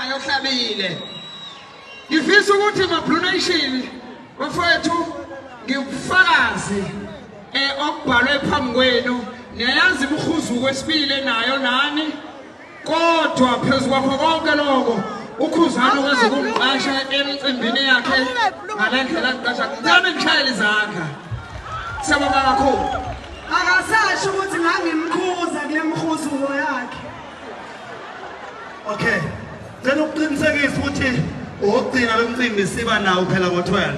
Olandelayo ohlabile. Ngifisa ukuthi ma-Blue Nation bafowethu ngikufakazi okubhalwe phambi kwenu. Niyayazi imihuzuko esibile nayo nani, kodwa phezu kwakho konke lokho uKhuzani ukwazi ukungiqasha emcimbini yakhe ngale ndlela angiqasha. Ngicela ningishayele izandla. Siyabonga kakhulu. Akasasho ukuthi ngangimkhuza kule mhuzuko yakhe. Okay. Cela ukuqinisekisa ukuthi owokugcina lo mcimbi siba nawo phela ngo-12.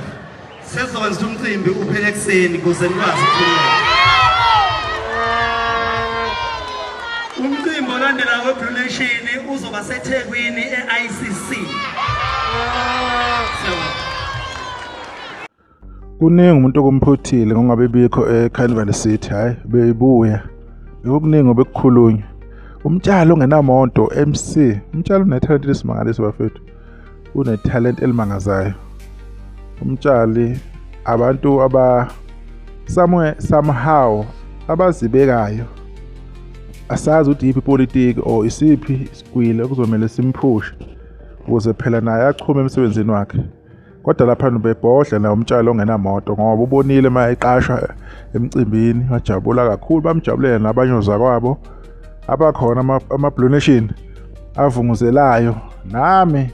Sesizokwenza ukuthi umcimbi uphele ekuseni ukuze nikwazi ukukhululeka. Umcimbi olandelayo we-Blue Nation uzoba seThekwini e-ICC. Siyabonga. Kuningi umuntu okumphuthile ngokungabe bikho eCarnival City, hhayi beyibuya. Bekukuningi obekukhulunywa. Umtshali ongenamoto MC, umtshali unethalente elisimangaliso bafethu. Unethalente elimangazayo. Umtshali abantu aba somewhere somehow abazibekayo asazi ukuthi yiphi ipolitiki or isiphi isigwili okuzomele simphushe ukuze phela naye achume emsebenzini wakhe. Kodwa lapha bebhodla naye uMtshali ongenamoto ngoba ubonile uma eqashwa emcimbini wajabula kakhulu, bamjabulela nabanye ozakwabo abakhona ama-Blue Nation avunguzelayo. Nami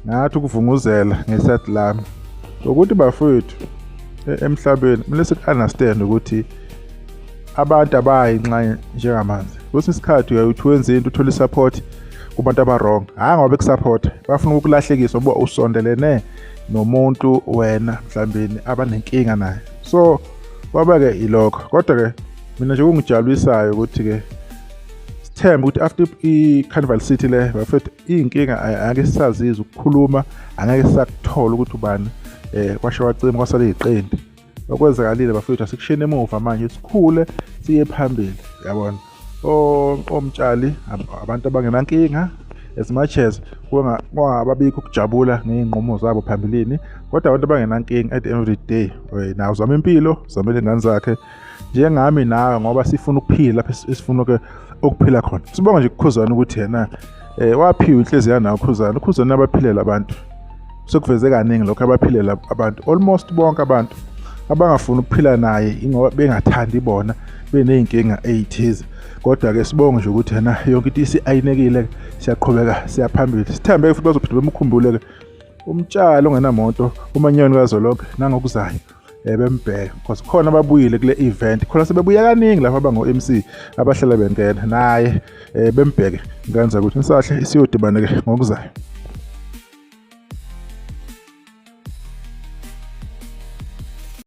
ngathi ukuvunguzela ngeset lami ukuthi bafowethu emhlabeni kumele siku-understand ukuthi abantu abayi nxa njengamanzi. Kwesinye isikhathi uyaye uthi wenze into uthole i-support kubantu aba-wrong, hhayi ngoba bekusupport, bafuna ukukulahlekisa ngoba usondelene nomuntu wena mhlawumbeni abanenkinga naye. So kwaba-ke ilokho, kodwa-ke mina nje okungijabulisayo ukuthi-ke sithembe ukuthi after i-Carnival City le bafethu iy'nkinga angeke sisazizwa ukukhuluma, angeke sisakuthola ukuthi ubani kwasho wacima kwasala iy'qindi. Okwenzakalile bafethu asikushiyeni emuva manje, sikhule siye phambili, yabona. OMtshali abantu abangenankinga as much as kungababikho ukujabula ngey'nqumo zabo phambilini, kodwa abantu abangenankinga at the end of the day nawe uzama impilo, uzamele iy'ngane zakhe njengami nawe, ngoba sifuna ukuphila lapho esifuna ukuphila khona. Sibonga nje kuKhuzani ukuthi yena waphiwa inhliziyo yanawo uKhuzani. UKhuzani abaphilela abantu, sekuveze kaningi lokho, abaphilela abantu almost bonke abantu abangafuni ukuphila naye ingoba bengathandi bona beney'nkinga ey'thize. Kodwa-ke sibonge nje ukuthi yena yonke into isi-ayinekile, siyaqhubeka siyaphambili. Sithembe futhi bazophinde bemkhumbule-ke uMtshali ongenamoto uManyoni kazwelonke nangokuzayo bembheke, because khona ababuyile kule event, khona sebebuya kaningi lapha abango-MC abahlala bengena naye bembheke. Ngenza ukuthi nisahle siyodibana-ke ngokuzayo.